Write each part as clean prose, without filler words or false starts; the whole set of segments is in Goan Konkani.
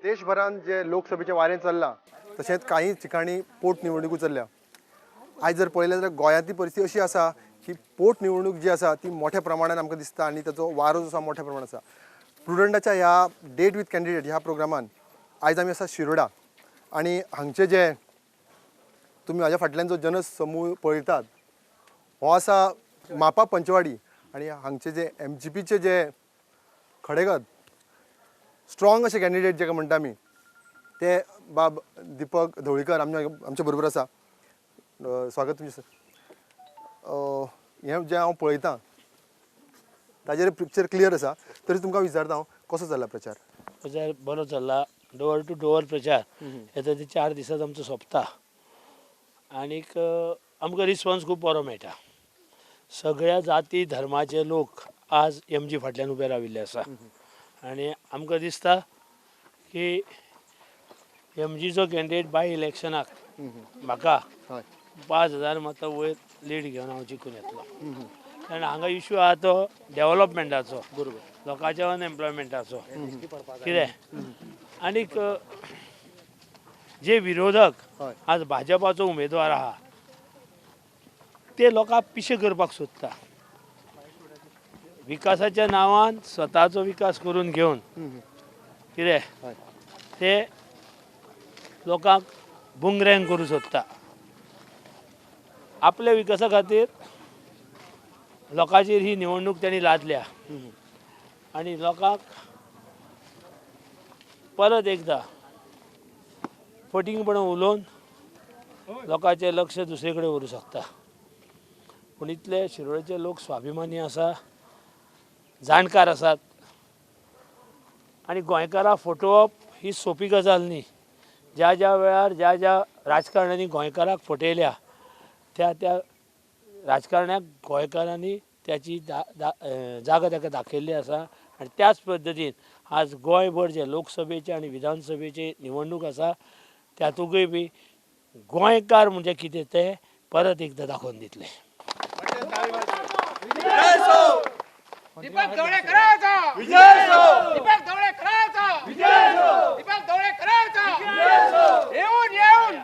देशभरांत जे लोकसभेचें वारें चल्लां तशेंच कांय ठिकाणी पोटनिवडणुको चल्ल्या. आयज जर पळयलें जाल्यार गोंयांतली परिस्थिती अशी आसा की पोटनिवडणूक जी आसा ती मोठ्या प्रमाणान आमकां दिसता आनी ताचो वारो जो आसा मोठ्या प्रमाणात आसा. प्रुडंटाच्या ह्या डेट विथ कॅन्डिडेट ह्या प्रोग्रामान आयज आमी आसा शिरोडा आनी हांगचे जे तुमी म्हाज्या फाटल्यान जो जनसमूह पळयतात हो आसा मापा पंचवाडी आनी हांगचे जे एमजीपीचे जे खडेगत स्ट्रॉंग अशे कॅन्डिडेट जेका म्हणटा आमी ते बाब दीपक धवळीकर आमच्या आमच्या बरोबर आसा. स्वागत तुमचें सर. हें जें हांव पळयतां ताजेर पिक्चर क्लियर आसा, तरी तुमकां विचारता हांव कसो चल्ला प्रचार? प्रचार बरो चल्ला, डोर टू डोर प्रचार येता ते 4 दिसांत आमचो सोंपता आनीक आमकां रिस्पोन्स खूब बरो मेळटा. सगळ्या जाती धर्माचे लोक आज एमजी फाटल्यान उबे राविल्ले आसा आनी आमकां दिसता की एमजीचो कॅन्डिडेट बाय इलेक्शनाक म्हाका 5,000 मतां वयर लीड घेवन हांव जिखून येतलो. कारण हांगा इशू आहा तो डेवलपमेंटाचो, बरोबर, लोकांच्या अनएम्प्लॉयमेंटाचो कितें आनीक जे विरोधक आज भाजपाचो उमेदवार आहा ते लोकांक पिशे करपाक सोदता. विकासाच्या नांवान स्वताचो विकास करून घेवन कितें ते लोकांक बुंगरेंग करूं सोदता. आपल्या विकासा खातीर लोकांचेर ही निवडणूक तांणी लादल्या आनी लोकांक परत एकदां फटींगपणां उलोवन लोकांचें लक्ष दुसरे कडेन व्हरूंक शकता. पूण इतले शिरोडेचे लोक स्वाभिमानी आसा, जाणकार आसात आनी गोंयकारां फटोवप ही सोंपी गजाल न्ही. ज्या ज्या वेळार ज्या ज्या राजकारण्यांनी गोंयकाराक फटयल्या त्या त्या राजकारण्याक गोंयकारांनी त्याची जागा ताका दाखयल्ली आसा आनी त्याच पद्दतीन आज गोंयभर जे लोकसभेचे आनी विधानसभेचे निवडणूक आसा त्यातूंकय बी गोंयकार म्हणजे कितें तें परत एकदां दाखोवन दितले. दीपक ढवळीकराचा विजय असो, दीपक ढवळीकराचा विजय असो, दीपक ढवळीकराचा विजय असो. येऊन येऊन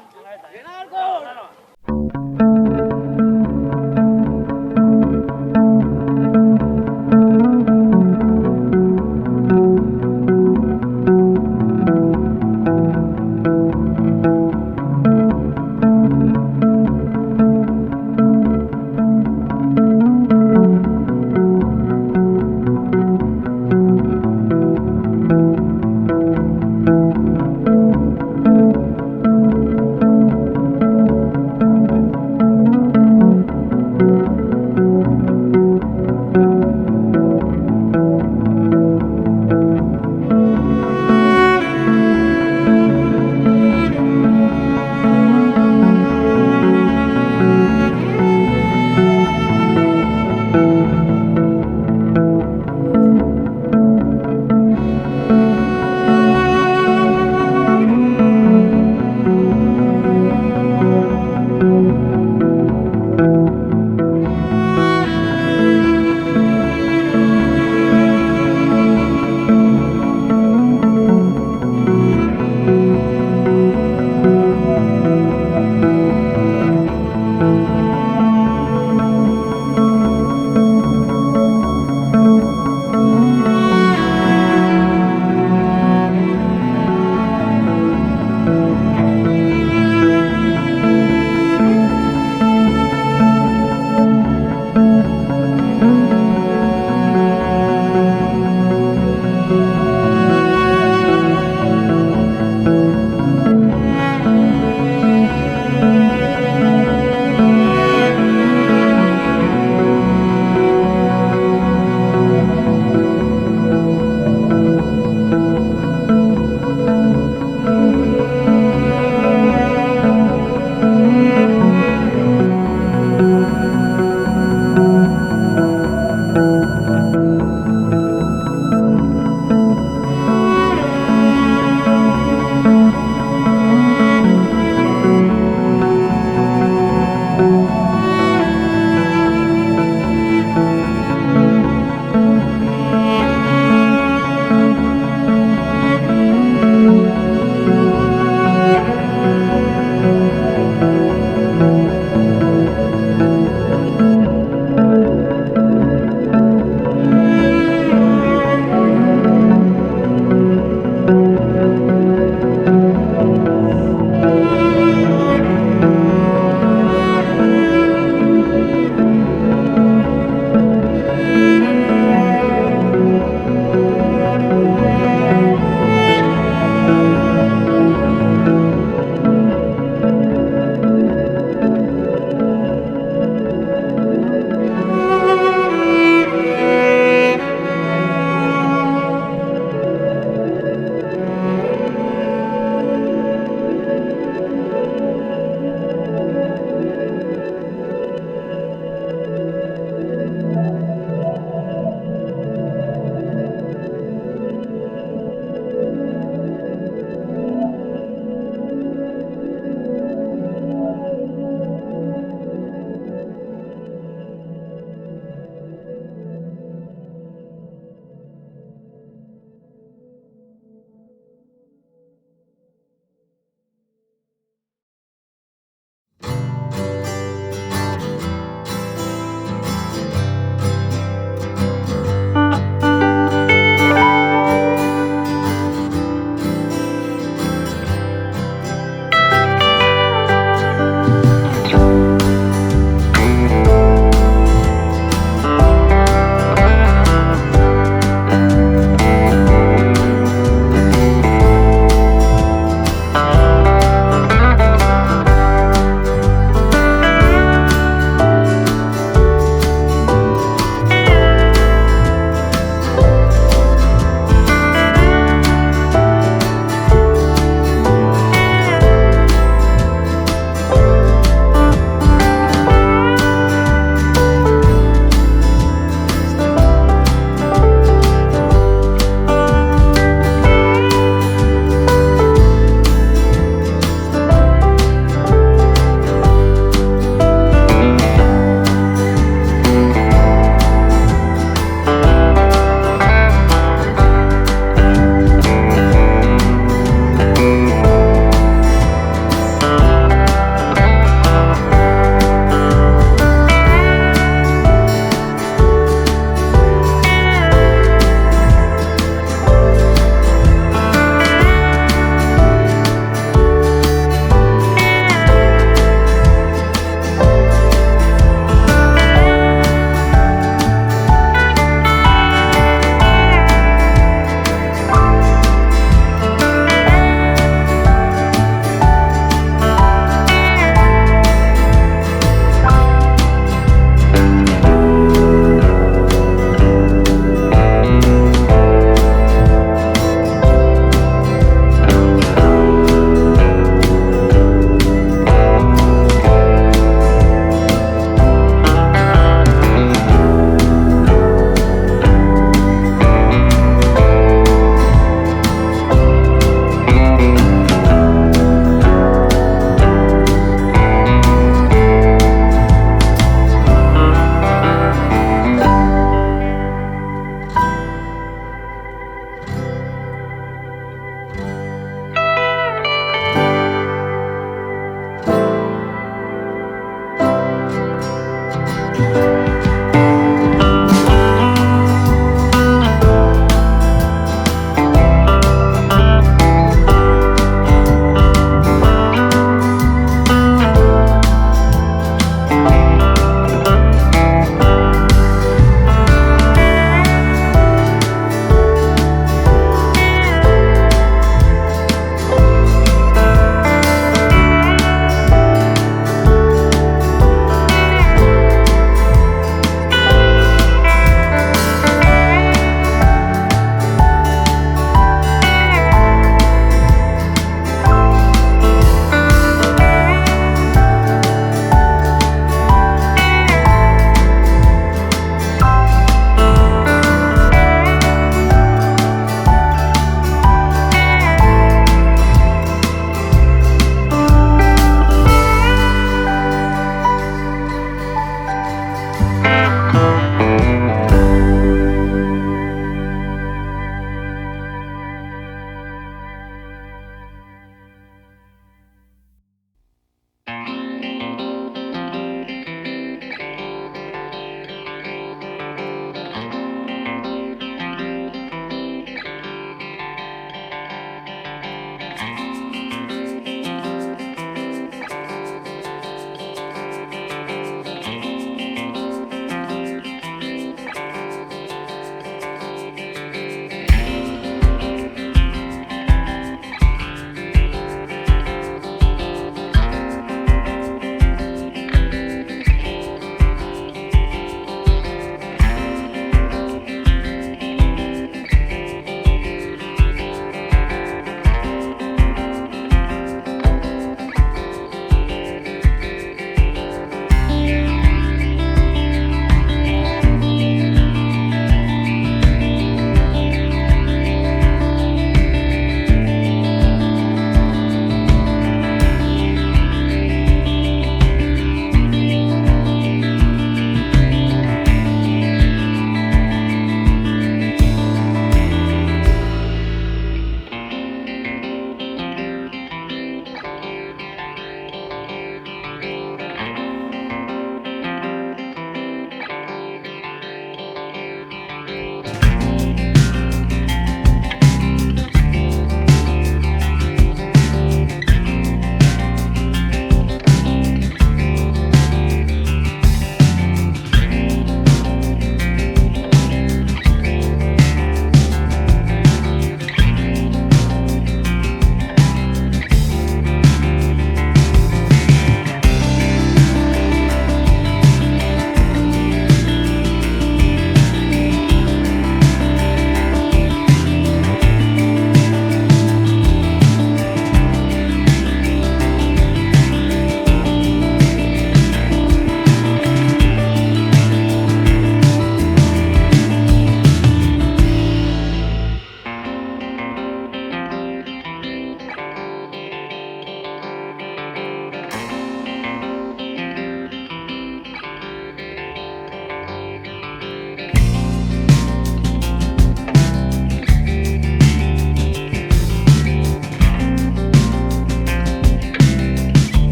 येणार कोण?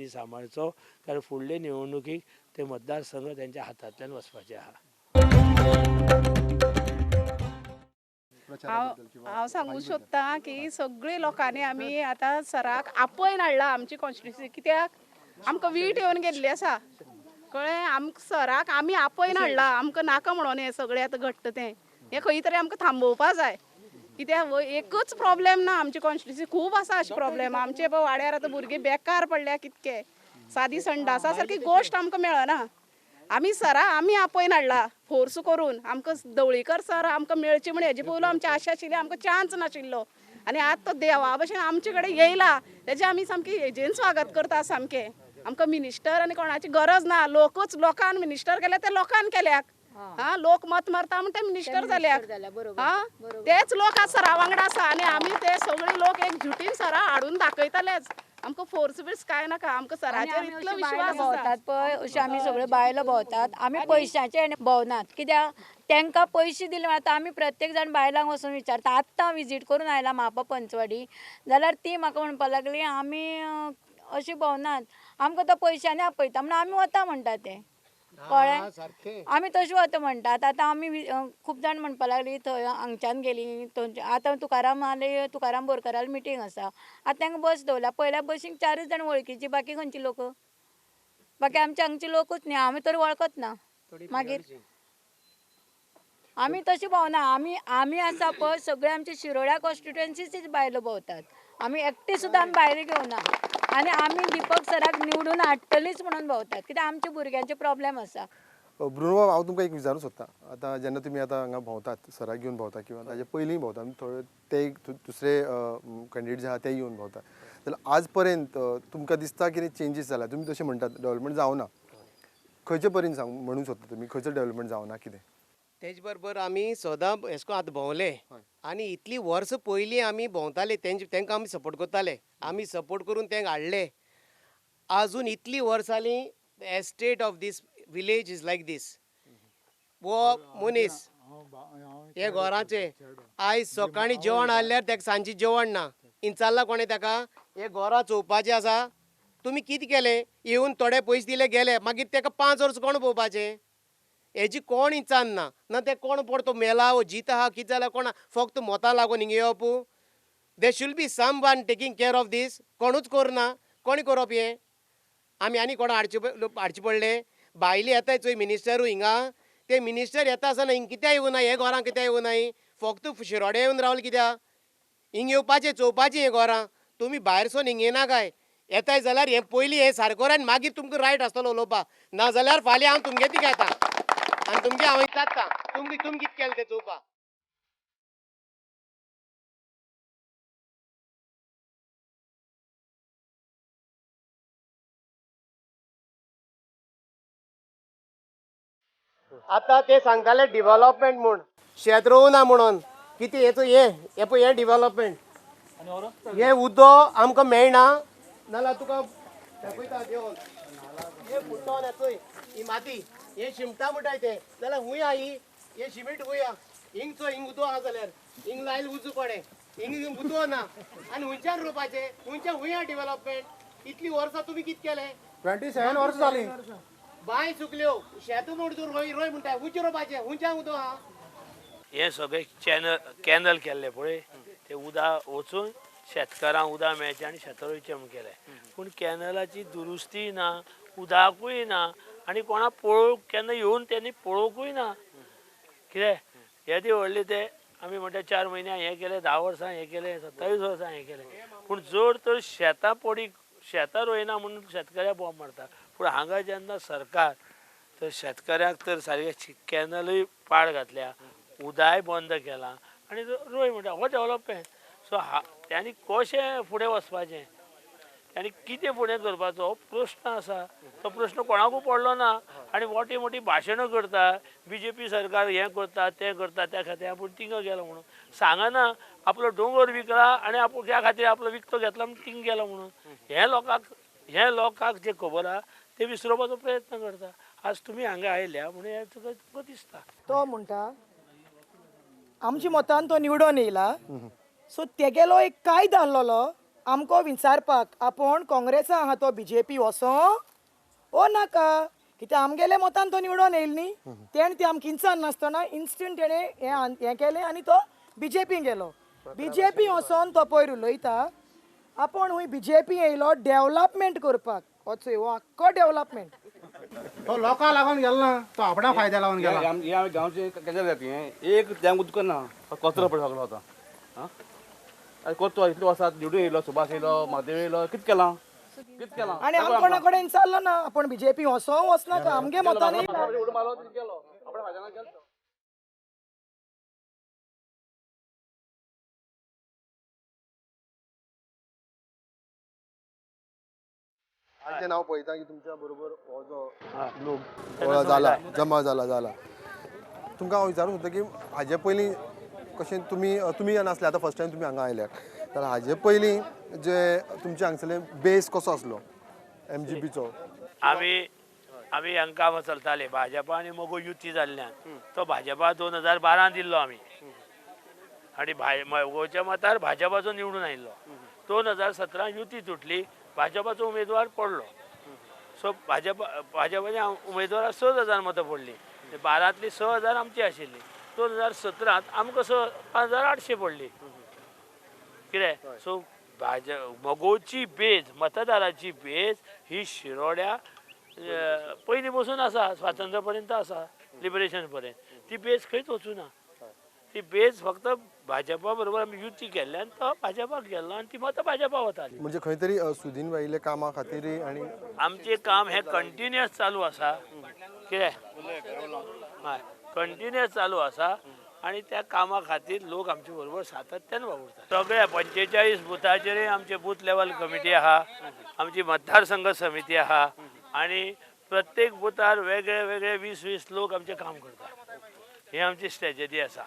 तेंच्यांनी सांबाळचो, कारण फुडले निवडणुकीक ते मतदारसंघ तेंच्या हातांतल्यान वचपाचे आहा. हांव हांव सांगूंक सोदतां की सगळी लोकांनी आमी आतां सराक आपयन हाडला आमची कॉन्स्टिट्युन्सी, कित्याक आमकां वीट येवन गेल्ली आसा, कळ्ळें. आमकां सराक आमी आपयन हाडला, आमकां नाका म्हणून हें सगळें आतां घडटा तें, हें खंय तरी आमकां थांबोवपा जाय. कित्याक एकूच प्रॉब्लेम ना आमची कॉन्स्टिट्युन्सी, खूब आसा अशे प्रॉब्लेम आमचे. पळय वाड्यार आतां भुरगीं बेकार पडल्या कितके, सादी संडासा सारकी गोश्ट आमकां मेळना. आमी सरा आमी आपयन हाडला फोर्स करून, आमकां ढवळीकर सर आमकां मेळचे म्हण हेजे पयलू आमची आशा आशिल्ली, आमकां चान्स नाशिल्लो आनी आतां तो देवा भशेन आमचे कडेन येयला, तेजें आमी सामकें हेजेन स्वागत करता सामकें. आमकां मिनिस्टर आनी कोणाची गरज ना, लोकूच लोकान मिनिस्टर केल्या ते लोकान केल्याक, हा लोक मत मारता म्हण ते मिनिस्टर जाल्याक, हा तेच लोक आज सरा वांगडा आसा आनी आमी ते सगळे लोक एक जुटीन सरा हाडून दाखयतलेच. आमकां फोर्स बिर्स काय नाका, आमकां सराचेर इतलो विश्वास आसा. भोंवतात पळय अश्यो आमी सगळ्यो बायलो भोंवतात, आमी पयशांचे भोंवनात, कित्याक तांकां पयशे दिले. आतां आमी प्रत्येक जाण बायलांक वचून विचारता. आत्तां विजीट करून आयला म्हापा पंचवाडी, जाल्यार ती म्हाका म्हणपाक लागली आमी अशी भोंवनात, आमकां तो पयशांनी आपयता म्हणून आमी वता म्हणटा ते, कळ्ळें. आमी तशें वता म्हणटात. आतां आमी खूब जाण म्हणपाक लागली थंय हांगच्यान गेली थंयच्यान. आतां तुकाराम आले, तुकाराम बोरकाराली मिटींग आसा, आतां तांकां बस दवरल्या. पयल्या बसीक 4 जाण वळखीची, बाकी खंयची लोक, बाकी आमचे हांगचे लोकूच न्ही, आमी तर वळखत ना. मागीर आमी तशें भोंवना, आमी आमी आसा पळय सगळे आमचे शिरोड्या कॉन्स्टिट्युएन्सीच बायलो भोंवतात, आमी एकटे सुद्दां आमी भायर घेवना आनी आमी दीपक सराक निवडून हाडटलीच म्हणून भोंवतात, कित्याक आमच्या भुरग्यांचे प्रॉब्लेम आसा. ब्रुनो, हांव तुमकां एक विचारूंक सोदता. आतां जेन्ना तुमी आतां हांगा भोंवतात, सराक घेवन भोंवता किंवा ताजे पयलीं भोंवता, थोडे ते दुसरे कॅन्डिडेट जे आहा ते येवन भोंवतात, जाल्यार आज पर्यंत तुमकां दिसता कितें चेंजीस जाला? तुमी तशें म्हणटात डेवलपमेंट जावना, खंयचे परीन सांग म्हणूंक सोदता तुमी, खंयचो डेवलपमेंट जावना कितें? तेज बरोबर आमी सदां एशे कोन्न आतां भोंवले आनी इतलीं वर्सां पयलीं आमी भोंवताले, तेंकां आमी सपोर्ट करताले, आमी सपोर्ट करून तेंकां हाडले. आजून इतलीं वर्सां जालीं, estate of this village is like this. वो मनीस हे घराचे आयज सकाळीं जेवण आहल्यार तेका सांजचें जेवण ना, इंचारला कोणें तेका, हे घरां चोवपाचें आसा. तुमी कितें केलें, येवन थोडे पयशे दिले गेले, मागीर तेका 5 वर्सां कोण पळोवपाचें? हेजी कोण इचार ना, ना ते कोण पडतो मेला वो जीत आहा कितें जाल्यार कोण, फक्त मोता लागून हिंगा येवप. There should be someone taking care of this. कोणूच करना, कोणी करप हें? आमी आनी कोणा हाडचें पडलें? भायले येताय चोय मिनिस्टरूय हिंगा, ते मिनिस्टर येता आसतना हिंग कित्याक येवना, हे घरां कित्याक येवनाय, फक्त शिरोड्या येवन रावले कित्याक? हिंग येवपाचें चोवपाचें हें घरां. तुमी भायर सोन हिंग येना काय? येताय जाल्यार हें पयलीं हें सारको आनी मागीर तुमकां रायट आसतलो उलोवपाक, ना जाल्यार फाल्यां हांव तुमगे थिंगा येता आनी तुमगे हांव विचारता तुमकां तुमी कितें केलें तें चोवपाक. आतां ते सांगताले डिवॉलपमेंट म्हूण, शेत रोवना म्हणून कितें हेचो हें पळय हें डिवॉलपमेंट, हें उदक आमकां मेळना, नाल्यार तुका दाखयता देंवन हें फुटोन चोय ही माती, हें शिमटा म्हणटाय ते, जाल्यार हूंय आहा ही, हें शिमीट हूंय आहा, हिंग चोय हिंग उदक आहा जाल्यार हिंग लायल उजू कोणें, हिंग उदक ना आनी हुंयच्यान रोवपाचें, हुंयच्यान हूंय आहा डिवॉलपमेंट. इतलीं वर्सां तुमी कितें केलें? 27 वर्सां जालीं, बांय सुकल्यो, शेत म्हूण तूं रोय रोय म्हणटा, हुंयचें रोवपाचें, हुंयच्यान उदक आहा? हें सगळें चॅनल कॅनल केल्लें पळय, ते उदक वचून शेतकारांक उदक मेळचें आनी शेतां रोयचें म्हूण केलें, पूण कॅनलाची दुरुस्ती ना, उदकूय ना आनी कोणा पळोवंक केन्ना येवन तेणी पळोवंकूय ना. कितें येदे व्हडले ते आमी म्हणटा 4 म्हयने हें केलें, 10 वर्सां हें केलें, 27 वर्सां हें केलें, पूण जर तर शेतां पडी शेतां रोयना म्हणून शेतकऱ्याक बॉम्ब मारता. पूण हांगा जेन्ना सरकार तर शेतकऱ्याक तर सारकें कॅनलूय पाड घातल्या, उदकाय बंद केलां आनी रोय म्हणटा, हो डेवलपमेंट. सो तांणी कशें फुडें वचपाचें, तांणी कितें फुडें करपाचो हो प्रश्न आसा. तो प्रश्न कोणाकूय पडलो ना आनी मोटी मोटी भाशणां करता, बीजेपी सरकार हें करता तें करता त्या खातीर आपूण थिंगा गेलो म्हणून सांगना, आपलो दोंगर विकला आनी आपूण त्या खातीर आपलो विकतो घेतला म्हणून थिंगा गेलो म्हणून. हें लोकांक जें खबर आहा ते विसरोवपाचो प्रयत्न करता. आज तुमी हांगा आयल्या म्हणून हें तुका दिसता. तो म्हणटा आमच्या मतान तो निवडून येयला, सो तेगेलो एक कायदो आहलोलो आमकां विचारपाक आपूण काँग्रेसा आहा तो बीजेपी वचो ओ नाका, कित्याक आमगेले मतान तो निवडून येयल न्ही. तेणें ती आमकां इन्सान नासतना इन्स्टंट तेणें हें केलें आनी तो बीजेपी गेलो. बीजेपी वचोन तो पयर उलयता आपूण हूंय बीजेपी येयलो डेवलपमेंट करपाक. हो चोय हो आख्खो डेवलपमेंट तो लोकां लागून गेलो ना, तो आपणा फायद्या लागून गेला. हे आमी गांवचे केन्ना जाती एक थेंब उदक ना, कचरो पडलो सगळो आतां. आं करतो इतलो वर्सां निवडून येयलो, सुभाष येयलो, म्हादेव येयलो, कितें केलां कितें केलां? आनी आम कोणा कडेन विचारलो ना आपूण बीजेपी वचो वचनाका, आमगे मतान येयला. गेलो आपणा फायद्यान गेलो. आयचें नांव पळयता की तुमच्या बरोबर हो जो लोक जाला जमा जाला जाला. तुमकां हांव विचारूंक सोदता की हाजे पयलीं कशें तुमी तुमी नासले, आतां फर्स्ट टायम तुमी हांगा आयल्यात, जाल्यार हाजे पयलीं जे तुमचे हांगसरले बेस कसो आसलो एमजीपीचो? आमी आमी हांगा कामां चलताले भाजपा आनी मगो युती जाल्ल्यान तो भाजपा 2012 दिल्लो आमी, आनी मगोच्या मतार भाजपाचो निवडून आयिल्लो. 2017 युती तुटली, भाजपाचो उमेदवार पडलो. सो भाजपाच्या उमेदवाराक 6,000 मतां पडलीं, 12तली 6,000 आमची आशिल्ली. 2017 आमकां 5,800 पडली. कितें सो मगोची बेज, मतदाराची बेज ही शिरोड्या पयलीं पसून आसा, स्वातंत्र्य पर्यंत आसा, लिबरेशन पर्यंत ती बेज खंयच वचूं ना. ती बेज फक्त भाजपा बरोबर आमी युती केल्ल्यान तो भाजपाक गेल्लो आनी ती मतां भाजपा वताली. म्हणजे खंय तरी सुदीन भाईले कामा खातीर आनी आमचें काम हें कंटिन्युअस चालू आसा. कितें हय कंटिन्युअस चालू आसा आनी त्या कामा खातीर लोक आमचे बरोबर सातत्यान वावुरतात. सगळ्या 45 बुथाचेरय आमचे बूथ लेवल कमिटी आहा, आमची मतदारसंघ समिती आहा आनी प्रत्येक बुथार वेगळे वेगळे 20-20 लोक आमचें काम करतात. ही आमची स्ट्रेटजी आसा.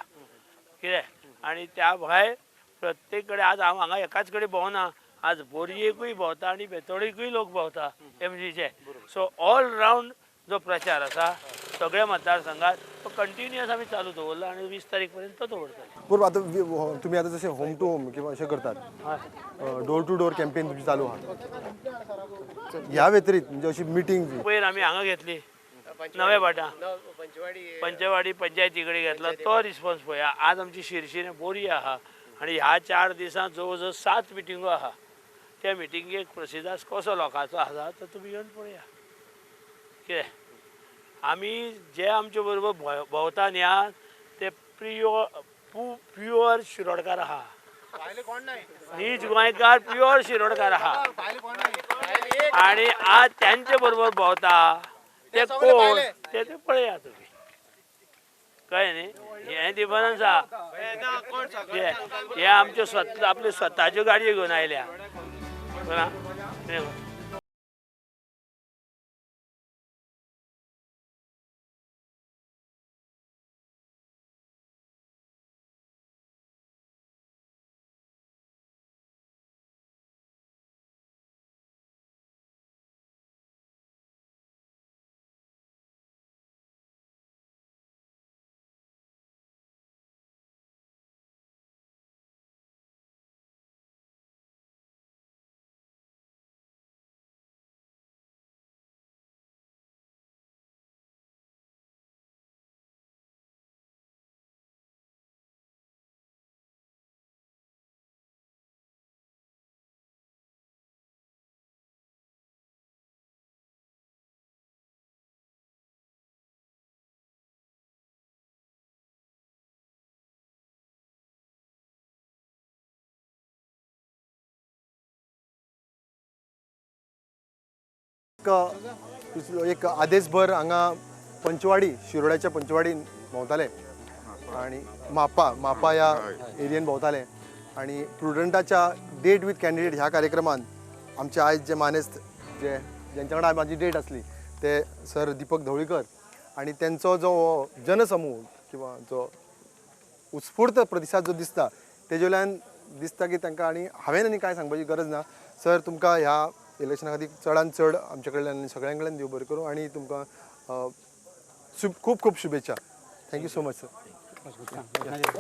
कितें आनी त्या भायर प्रत्येक कडेन आज हांव हांगा एकाच कडेन भोंवना, आज बोरयेकूय भोंवता आनी बेतोडीकूय लोक भोंवता एमजीचे. सो ऑल रावंड जो प्रचार आसा सगळ्या मतदारसंघात तो कंटिन्युअस आमी चालू दवरला आनी 20 तारीख पर्यंत तो दवरतले. बरोबर. आतां तुमी आतां जशें होम टू होम किंवा अशें करतात, डोर टू डोर कॅम्पेन तुमची चालू आहा, ह्या व्यतिरिक्त म्हणजे अशी मिटींग पयर आमी हांगा घेतली नव्या भाटा पंचवाडी पंचायती कडेन घेतला तो रिस्पॉन्स पळया. आज आमची शिरशिरे बोरी आहा आनी ह्या 4 दिसांत जवळ जवळ 7 मिटिंगो आहा. त्या मिटिंगेक प्रसिदास कसो लोकांचो आसा तो तुमी येवन पळया. कितें आमी जे आमचे बरोबर भोंवता न्ही ते प्युअर शिरोडकार आहा, नीज गोंयकार प्युअर शिरोडकार आहा आनी आज त्यांचे बरोबर भोंवता ते कोण ते ते पळया तुमी. कळ्ळें न्ही? हें डिफरन्स आहा. हे आमच्यो स्वता आपल्यो स्वताच्यो गाडयो घेवन आयल्या. एक आदेशभर हांगा पंचवाडी, शिरोड्याच्या पंचवाडीन भोंवताले आनी मापा मापा ह्या एरियेन भोंवताले आनी प्रुडंटाच्या डेट विथ कॅन्डिडेट ह्या कार्यक्रमान आमचे आयज जे मानेस्त जे ज्यांच्या वांगडा म्हाजी डेट आसली ते सर दीपक धवळीकर आनी तेंचो जो जनसमूह किंवा जो उत्स्फूर्त प्रतिसाद जो दिसता तेजे वयल्यान दिसता की तांकां आनी हांवें आनी कांय सांगपाची गरज ना. सर, तुमकां ह्या इलेक्शना खातीर चडान चड आमचे कडल्यान आनी सगळ्यां कडल्यान देव बरें करूं आनी तुमकां खूब खूब शुभेच्छा. Thank you so much sir.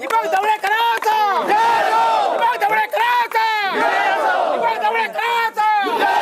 Deepak धवळेकराचा, Deepak धवळेकराचा. Deepak ढवळेकराचा.